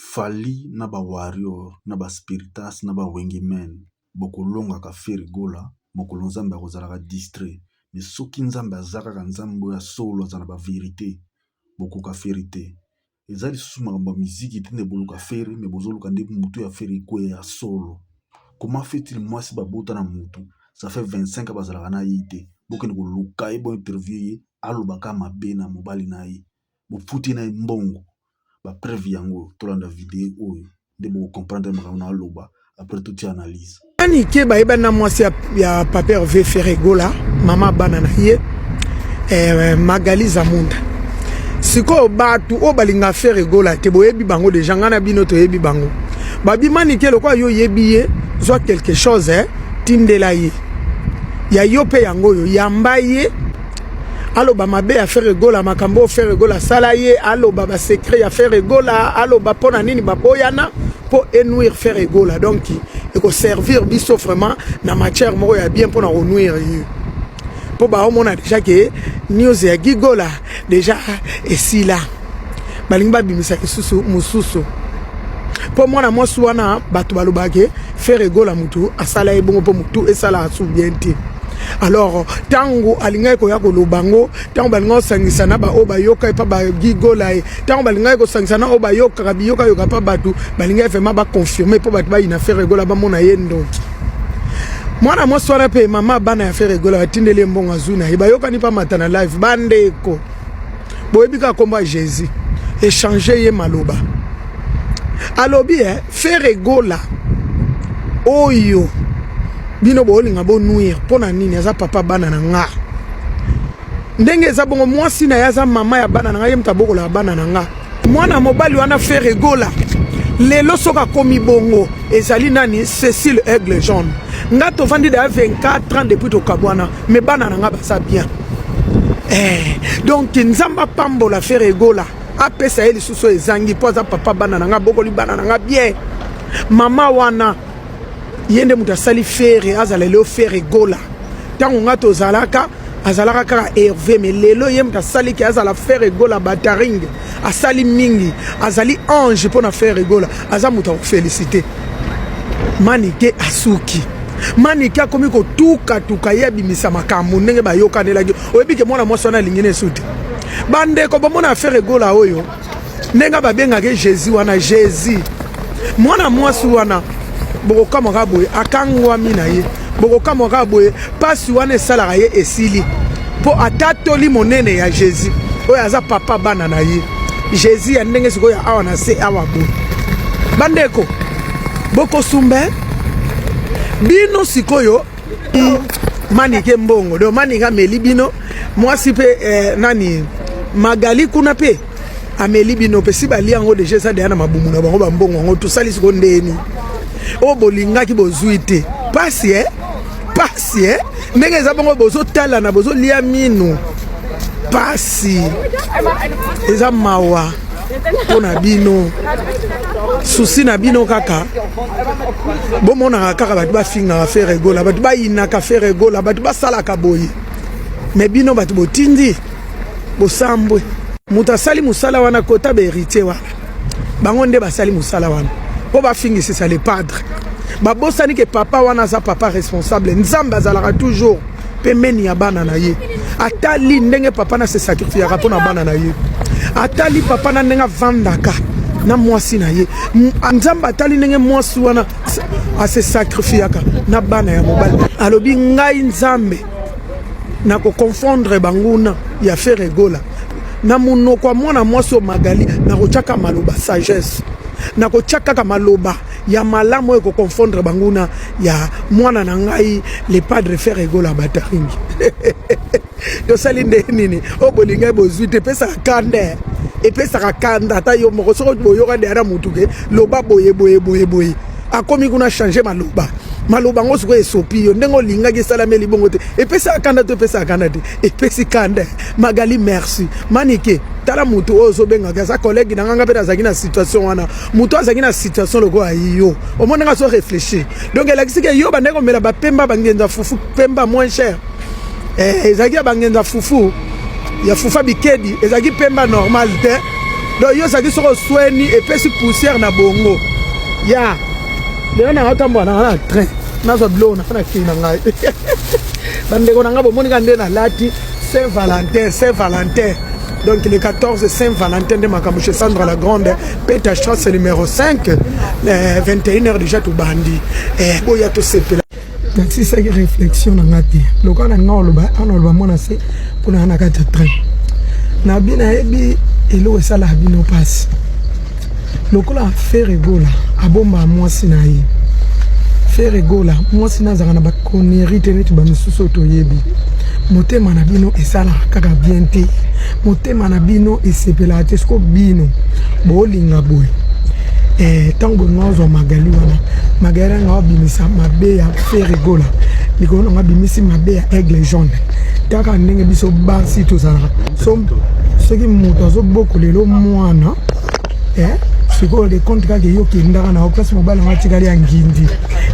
Fally na ba warrior na ba spiritas na ba wenge men bokolongaka Ferre Gola mokolo Nzambe akozalaka distrait mais soki Nzambe aza kaka Nzambe oyo ya solo aza na ba verite bokoka Ferre te. Eza lisusu makambo ya miziki te nde boluka Ferre mais bozoluka nde mutu ya Ferre ekweya ya solo. Comment fait-il mwasi babota na mutu ça fait 25 ans bazalaka na ye te bokende koluka ye bo interview ye aloba kaka mabe na mobali na ye bofuti na ye mbongo ba preuve yango tolanda video oyo nde boko comprendre makambo na aloba après totia analyse. Manike bayebani na mwasi ya, ya papa Hervé Ferre Gola, mama bana na ye eh, Magali Zamunda. Sikoyo bato oyo balinga Ferre Gola te boyebi bango deja, ngai na bino toyebi bango. Babi Manike lokola yo oyebi ye, zwa quelque chose eh, tindela ye ya yo mpe yango oyo yamba ye aloba mabe ya Ferre Gola, makambo oyo Ferre Gola asala ye, aloba ba secret ya Ferre Gola, aloba mpo na nini baboyana mpo enuire Ferre Gola. Donc ekoservir biso vraiment na matière moko ya bien mpo na konuire ye, mpo baomona deja ke news ya Gigola deja esila, balingi babimisa lisusu mosusu mpo mwana mwasi wana bato balobaka ke Ferre Gola mutu asala ye bongo mpo mutu esalaka su bien te. Alors ntango alingaki koya koloba yango, ntango balingaki kosangisa na baoyo bayoka epa bagigola ye, ntango balingaki kosangisa na oyo bayokaka biyokayoka mpa bato, balingaki vraiment baconfirme mpo bato bayina Ferre Gola bamona ye ndoki. Mwana mwasi wana mpe mama bana ya Ferre Gola batindeli ye mbongo azwi na ye, bayokani mpa mata na live. Bandeko boyebi kaka nkombo ya Jésus echange ye maloba, alobi eh, Ferre Gola oyo bino bolinga bonuire mpo na nini? Aza papa bana na nga, ndenge eza bongo mwasi na ye aza mama ya bana na nga, ye moto abokolaka bana na nga. Mwana mobali wana Ferre Gola lelo soki akomi bongo ezali nani? Cécile Aigle Jaune. Nga tovandi daya 24 ans depuis tokabwana, me bana na nga baza bien eh, donc Nzambe apambola Ferre Gola, apesa ye lisusu oyo ezangi mpo aza papa bana na nga, abokoli bana na nga bien. Mama wana ye nde moto asali Ferre azala lelo Ferre Gola. Ntango nga tozalaka azalaka kaka Hervé, mais lelo ye moto asali ke azala Ferre Gola bataring, asali mingi, azali ange mpo na Ferre Gola, aza moto akofélicité. Manike asuki, Manike akomi kotukatuka ye, abimisa makambo ndenge bayokanelaki. Oyebi ke mwana mwasi wana alingi na esu te. Bandeko bomona Ferre Gola oyo ndenge babengaka Jésus wana, Jésus mwana mwasi wana bokokamwa kaka boye akangwami na ye, bokokamwa kaka boye mpasi wana esalaka ye esili, mpo atatoli monene ya Jésus oyo aza papa bana na ye. Jésus ya ndenge sikoyo awa na se awa boye. Bandeko bokosumba bino sikoyo Manike mbongo donc Manike ameli bino mwasi mpe eh, nani Magali kuna mpe ameli bino mpe si balia yango deja eza deya na mabumu na bango bambongo yango tosali siko ndeni oyo bolingaki bozwi te. Pasi eh? Pasi eh? Ndenge eza bongo bozotalana bozolia minu, pasi eza mawa mpo na bino. Susi na bino kaka bomonaka kaka bato bafingaka Ferre Gola, bato bayinaka Ferre Gola, bato basalaka boye, me bino bato botindi bosambwe. Moto asali mosala wana kota ba héritier wana, bango nde basali mosala wana mpo bafingisisa le padre. Babosani ke papa wana aza papa responsable. Nzambe azalaka toujours pembeni ya bana na ye. Atali ndenge papa na se sacrifiaka mpo na bana na ye, atali papa na ndenge avandaka na mwasi na ye. Nzambe atali ndenge mwasi wana ase sacrifiaka na bana ya mobali, alobi ngai Nzambe nakoconfondre banguna ya Ferre Gola na monoko ya mwana mwasi oyo Magali. Nakotiaka maloba sagesse, nakotia kaka maloba ya malamu oyo ekoconfondre banguna ya mwana na ngai le padre Ferre Gola bataringi. Tosali nde nini oyo bolingai bozwi te? Epesaka kanda, epesaka kanda. Ata yo moko soki boyoka deya na mutu ke loba boye boye boye boye, akomi kuna change maloba, maloba yango sikoyo esopi yo ndenge olingaki esalameli bongo te. Epesaka kanda to epesaka kanda te? Epesi kanda. Magali merci. Manike tala motu oyo ozobengaka aza collègue na nganga mpe nazalaki na situation wana. Motu azalaki na situation lokola yo, omonanga azo réfléchir, donc elakisi ke yo bandaki komela bapemba bangenza fufu, pemba moins cher eh, ezalaki ya bangenza fufu ya fufa bikedi, ezalaki pemba normal te. Donc yo ozalaki soki osweni epesi poussière na bongo ya lelo nanga otambola nanga na train, nazwa biloko nanga na kei na ngai. Bandeko na ngai, bomoni ka nde nalati. Saint Valentin, Saint Valentin, donc le 14, Saint Valentin nde makambo chez Sandra la Grande, Peta Strasse numéro 5, 21h déjà tobandi. Boya tosepela. Natilisaki réflexion na nga te lokola na nga oloba ana oloba mwana se mpona nga na kati ya train na bino. Nayebi eloko esalaka bino mpasi lokola Ferre Gola abombaka mwasi na ye. Ferre Gola, mwasi na azalaka na baconneries te neti bamisusu oyo toyebi. Motema na bino esalaka kaka bien te, motema na bino esepelaka te. Siko bino bolinga boye, ntango bolinga ozwa Magali wana, Magali anga abimisa mabe ya Ferre Gola likolo nango, abimisi mabe ya Aigle Jaune. Kaka ndenge biso basi tozalaka, so soki moto azobokola elo mwana, sikoyo de compte kaka yo okendaka na place, mobali yango atikali ya ngindi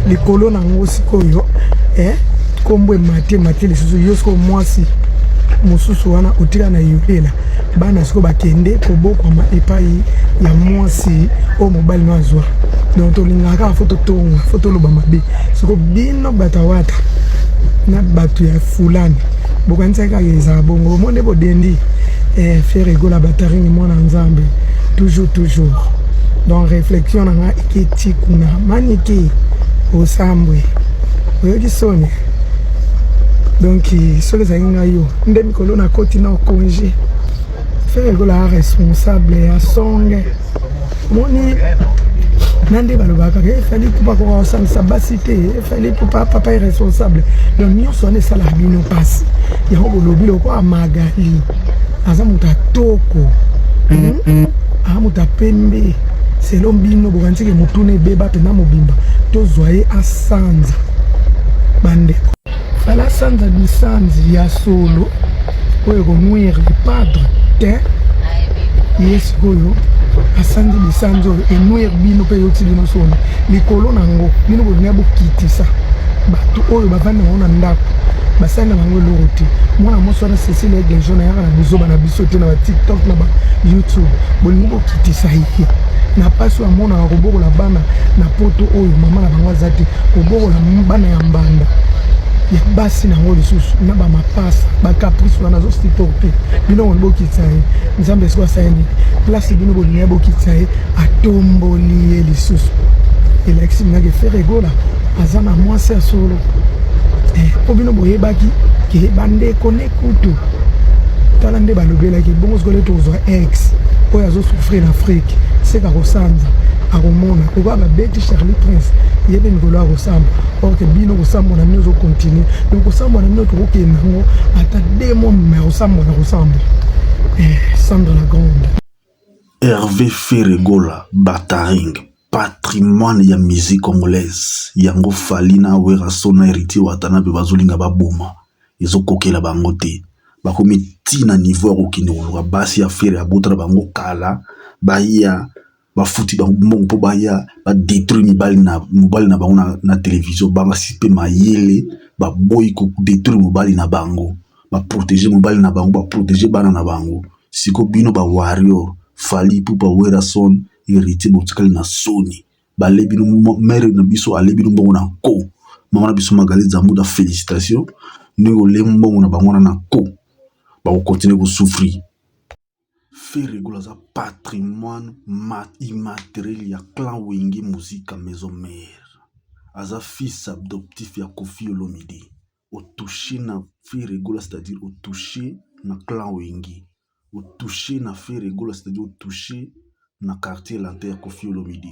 likolo nango. Sikoyo nkombo emate emate lisusu. Yo sikoyo mwasi mosusu wana otika na yolela bana, sikoyo bakende kobokwama epai ya mwasi oyo mobali no azwa. Donc tolingaka kaka faut totonga, faut toloba mabe. Sikoyo bino bato awata na bato ya fulani bokanisaki kaka ezala bongo. Bomoni nde bodendi. Ferre Gola bataringi, mwana Nzambe, toujours toujours. Donc réflexion na nga eketi kuna. Manike osambwe, oyoki soni. Donc soki ezalaki ngai yo nde mikolo nakoti na congé, Ferre Gola responsable ya songe. Omoni na nde balobaka kaka e Fally Ipupa koka kosangisa basi te, e Fally Ipupa papa irresponsable. Donc nyonso wana esalaka bino mpasi. Yango bolobi lokola Magali aza moto atoko, Aza moto apembe. Selon bino bokanisi motuna ebeba mpenza mobimba, tozwa ye asanza. Bandeko, Fally asanza bisanzi ya solo oyo ekonuire le padre te. Ye sikoyo asanzi bisanzi oyo enuire bino mpe eyokisi bino soni likolo nango. Bino bolingi bokitisa bato oyo bavandi bango na ndako, basali na bango eloko te. Mwana mwasi wana Cécile Aigle Jaune ayaka na buzoba na biso te na baTikTok, na baYouTube. Bolingi bokitisa ye na mpasi oyo amonaka kobokola bana na poto oyo mama na bango aza te, kobokola bana ya mbanda ya basi nango lisusu na bamapasa, bacaprice wana azosupporte. Bino bolingi bokitisa ye. Nzambe sikoyo asali nini? Place bino bolingi bokitisa ye, atomboli ye lisusu. Elakisi minaki Ferre Gola aza na mwasi ya solo, mpo bino boyebaki ke bandeko ne kutu tala nde balobelaki bongo. Sikoyo tozwa ex oyo azosouffrir na Afrique, seka kosanza akomona lokola babeti Charlie Prince, ye mpe mikolo akosamba. Or que bino kosambwa na bino ezocontinue. Donc kosambwa na bino tokokende yango ata 2 mois, mais kosambwa na kosambwa. Sandra la Grande. Hervé Ferre Gola Bataring, patrimoine ya musique congolaise. Yango Fally na Werrason na Héritier Watanabe bazolinga baboma, ezokokela bango te. Bakomi ntina niveau ya kokende koluka basi ya Ferre abotala bango kala, baya bafuti bango mbongo mpo baya badétruire mibali na mobali na bango na télévision. Basi mpe mayele baboyi kodétruire mobali na bango, baprotege mobali na bango, baprotege bana na bango. Siko bino bawarrior, Fally Ipupa, Werrason, Héritier, botikali na soni. Bale bino mère na biso ale bino mbongo na nko. Mama na biso Magali Zamuda, félicitation ndenge ole mbongo na bango wana na nko. Bakokontinue kosouffrir. Ferre Gola aza patrimoine immatériel ya clan Wenge Musica Maison Mère. Aza fils adoptif ya Koffi Olomide. Otouche na Ferre Gola, c'est-à-dire otouche na clan Wenge. Otouche na Ferre Gola, c'est-à-dire otouche na Quartier Latin ya Koffi Olomide,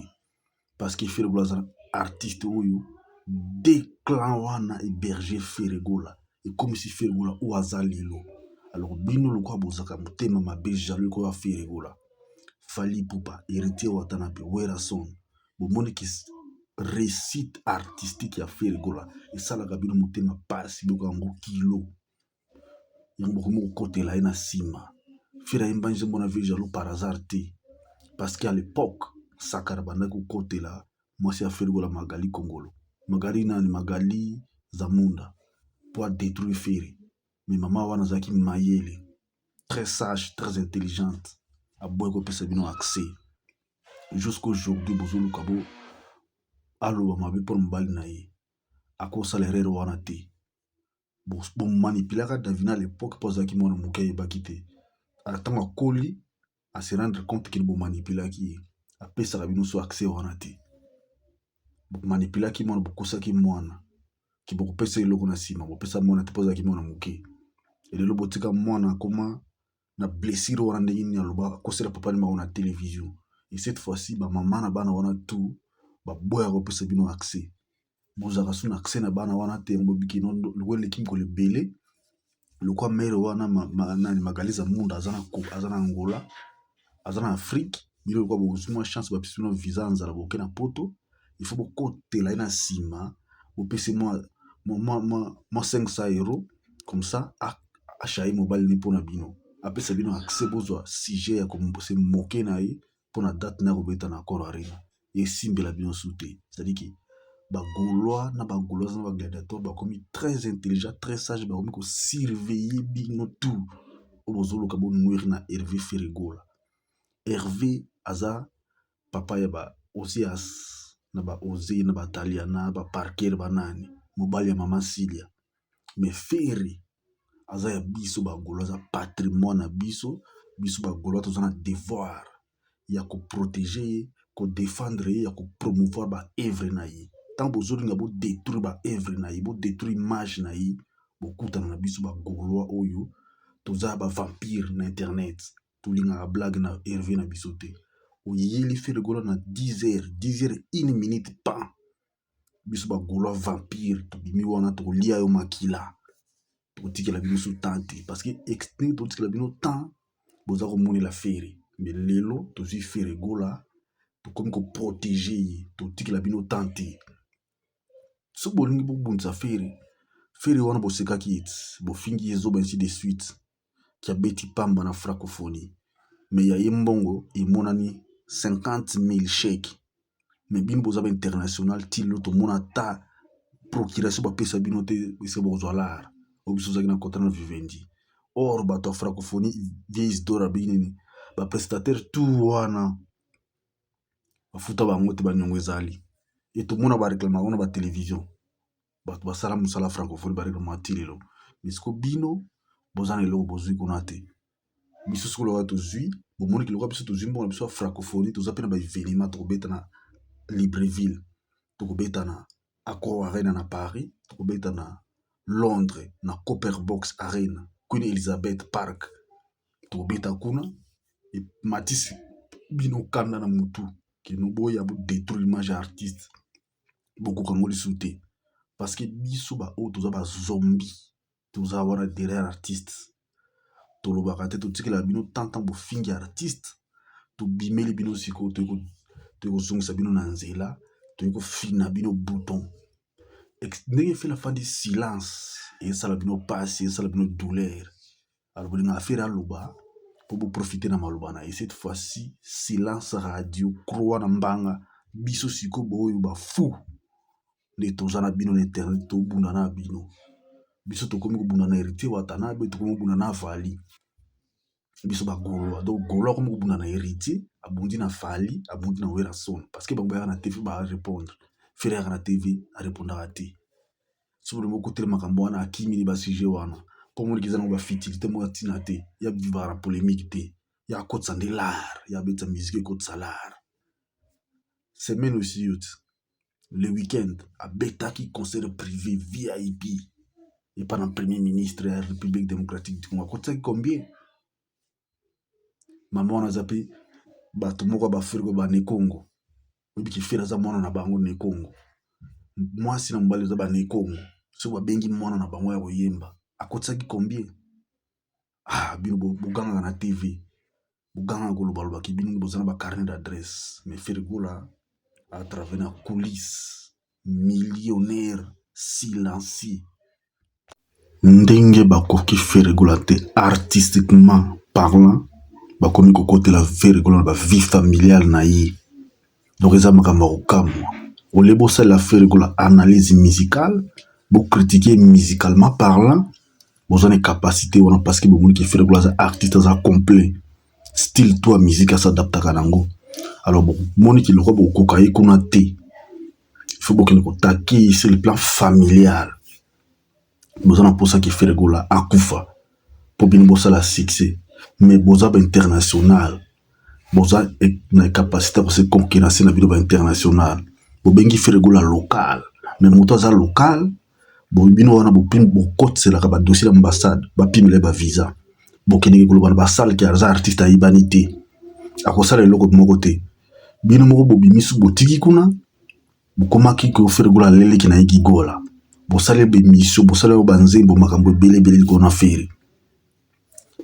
parce que Ferre Gola aza artiste oyo de clan wana héberge Ferre Gola, ekomisi Ferre Gola oyo aza lelo. Alors bino lokola bozalaka motema mabe, jaloux lokola Ferre Gola, Fally Ipupa, Héritier Watanabe, Werrason, bomoni ki réussite artistique ya Ferre Gola esalaka bino motema pasi. Biloko yango kilo yango bokomi kokotela ye na nsima. Ferre ayemba nzembo na Vieux Jaloux par hasard te, parce que à l'époque Sakara bandaki kokotela mwasi ya Ferre Gola, Magali Kongolo, Magali nani, Magali Zamunda, po adétruire Ferre. Mais mama wana azalaki mayele, très sage, très intelligente. Aboyi kopesa bino accès jusqu'aujourd'hui. Bozoluka bo aloba mabe mpona mobali na ye, akosala erreur wana te. Bomanipulaka Davina à l'époque mpo azalaki mwana moke, ayebaki te. Ntango akoli, ase rendre compte que bomanipulaki ye, apesaka bino so accès wana te. Bomanipulaki mwana, bokosaki mwana que bokopesa eloko na nsima. Bopesa mwana te mpo azalaki mwana moke. Elelo botika mwana akoma na blessure wana. Ndenge nini aloba akosela papa ni bango na télévision? Et cette fois-ci, bamama na bana wana tout baboyaka kopesa bino accès. Bozalaka so na accès na bana wana te. Yango bobiki lokola eleki mikolo ebele, lokwa mère wana nani, Magaliza Munda, aza na Angola, aza na Afrique. Bino lokwa bozwi mwa chance, bapesi bino visa ya nzala, boke na Poto, il faut bokotela ye na nsima, bopesi mwa 500 euro, comme ça achaye mobali ne mpona bino, apesa bino accès, bozwa sujet ya se moke na ye mpona date na kobeta na Accor Arena. Esimbela bino su te. C'est-à-dire que Bagaulois na Bagauloise na Bagladiateur bakomi très intelligent, très sage, bakomi kosurveiller bino tout oyo bozoluka bonuire na Hervé Ferre Gola. Hervé aza papa ya ba Osias na ba Oze na Bataliana, Baparker, banani, mobali ya mama Silia. Mais Ferre aza ya biso Bagaulois, aza patrimoine na biso. Biso Bagaulois toza na devoir ya koprotéger ye, kodéfendre ye, ya kopromouvoir baœuvre na ye. Ntango bozolinga bodétruire baœuvre na ye, bodétruire image na ye, bokutana na biso Bagaulois oyo toza bavampire na internet. Tolingaka blague na Hervé na biso te. Oyeli Ferre Gola na 10 heures, 10 heures 1 minute, pan, biso Bagaulois vampire tobimi wana, tokolia yo makila. Tokotikela bino so temps te, parce que ndenge tokotikela bino temps, boza komonela Ferre. Mais lelo tozwi Ferre Gola, tokomi koprotéger ye, totikela bino temps te. Soki bolingi bobundisa Ferre, Ferre wana bosekaki ye, bofingi ye zoba, ainsi de suite, que abeti pamba na Francophonie, mais ya ye mbongo emonani 50 000 chèque. Mais bino boza bainternational, ti lelo tomona ata procuration bapesa bino te. Esika bokozwa lar oyo biso ozalaki na contrat na Vivendi. Or bato ya Francophonie, vieux Isidore abi nini, baprestataire tout wana bafuta bango te, baniongo ezali. E tomona baréclamaka ngo na batelevizio. Bato basala mosala Francophonie baréclamaka ti lelo. Mais siko bino boza na eloko bozwi kuna te. Biso sikoyo lokola tozwi, bomoniki lokola biso tozwi mbongo na biso ya Francophonie, toza mpe na baévénement. Tokobeta na Libreville, tokobeta na Accor Arena na Paris, tokobeta na Londres na Copper Box Arena, Queen Elizabeth Park, tokobeta kuna. Matisi bino kanda na mutu kino boya bodétruire image ya artiste, bokoka yango lisusu te, parce que biso baoyo toza bazombi, toza wana derrière artiste. Tolobaka te, totikela bino tantan bofingi artiste, tobimeli bino sikoyo, toyei kozongisa bino na nzela, toyei kofina bino bouton. Ndenge Ferre afandi silence, esala bino pasi, esala bino douleur. Alors bolingaka Ferre aloba mpo boprofite na maloba na ye. Cette fois-ci, silence radio, croix na mbanga. Biso sikoyo boyo bafu nde toza na bino na internet, tobunda na bino. Biso tokomi kobunda na Héritier Watanabe, tokomi kobunda na Fally. Biso Bagaulois, donc Gaulois akomi kobunda na Héritier, abundi na Fally, abundi na Werrason, parce que bango bayaka na TV barépondre. Ferre ayaka na TV, arépondaka te. Soki olingi okotela makambo wana, akimili basujet wana mpo moniki eza nango bafutilité moko ya ntina te. Ya vivaka na polémique te, ya akotisa nde lar, ya abetisa musique, ekotisa lar. Semaine aussi yo ti le week-end abetaki concert privé VIP epa na premier ministre ya République démocratique du Congo. Akotisaki combien? Mama wana aza mpe bato moko ya bafriko banekongo. Oyebiki Ferre aza mwana na bango Nekongo, mwasi na mobali eza banekongo. Soki babengi mwana na bango ya koyemba, akotisaki combien? Ah, bino bogangaka na TV, bogangaka kolobalobaki, bino boza na bacarnet d'adresse. Mais Ferre Gola à travers na coulisse, millionnaire silencieux. Ndenge bakoki Ferre Gola te artistiquement parlant, bakomi kokotela Ferre Gola na bavie familiale na ye. Donc eza makambo ya kokamwa. Ole bosalela Ferre Gola analyse musicale, bocritiquer musicalement parlant, boza na capacité wana, parce que bomoniki Ferre Gola aza artiste, aza complet. Style to ya musique as'adaptaka nango. Alors bomoni ki lokwa bokokoka ye kuna te, faut bokende kotake sur le plan familial. Boza na mposa ki Ferre Gola akufa mpo bino bosala succès, mais boza bainternational, boza na capacité ya kose concurrencer na bino bainternational. Bobengi Ferre Gola local, mais moto aza local. Bino wana bokotiselaka badossier na ambassade, bapimela ye bavisa. Bokendeki koloba na basale ke aza artiste ayebani te, akosala eloko moko te. Bino moko bobimisi, botiki kuna, bokomaki ko Ferre Gola aleleki na ye gigola. Bosali baémission, bosali oyo banzembo, makambo ebele ebele likolo na Ferre,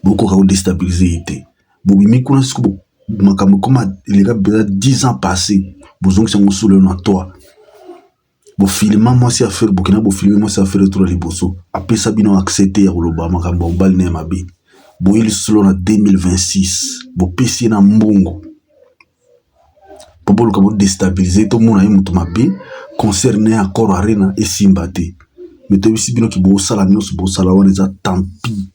bokoka kodéstabiliser ye te. Bobimi kuna siko, makambo ekoma eleka mpenza 10 ans passé, bozongisa yango solo na toi. Bofilma mwasi ya Ferre, bokenda bofilme mwasi ya Ferre tola liboso, apesa bino accès te ya koloba makambo ya mobali na ye mabe. Boye lisusu na 2026, bopesi ye na mbongo mpo boluka bodéstabiliser, tomona ye moto mabe, concert na ye Accor Arena esimba te. Me toyebisi bino ki bosala nyonso bosala wana eza tant pis,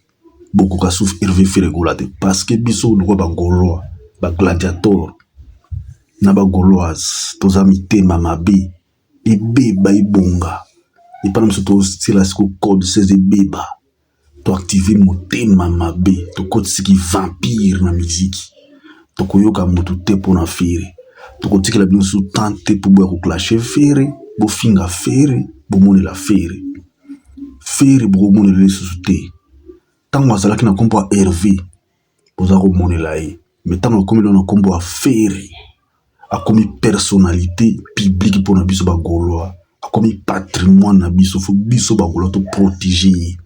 bokoka sauf Hervé Ferre Gola te, parce que biso lokwa bagaulois, bagladiator na bagauloise, toza mitema mabe. Ebeba ebonga epai na biso, tosila siko code 16 ebeba, toactiver motema mabe, tokotisiki vampire na miziki. Tokoyoka motu te mpona Ferre. Tokotikela bino so tan te mpo boya koclasher Ferre, bofinga Ferre, bomonela Ferre. Ferre bokomonela lisusu te. Ntango azalaki na nkombo ya Hervé, boza komonela ye, me ntango akomi na nkombo ya Ferre, akomi personnalité publique mpona biso bagaulois, akomi patrimoine na biso. Faut biso bagaulois toprotéger ye.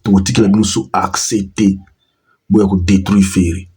Tokotikela bino so accès te boya kodétruire Ferre.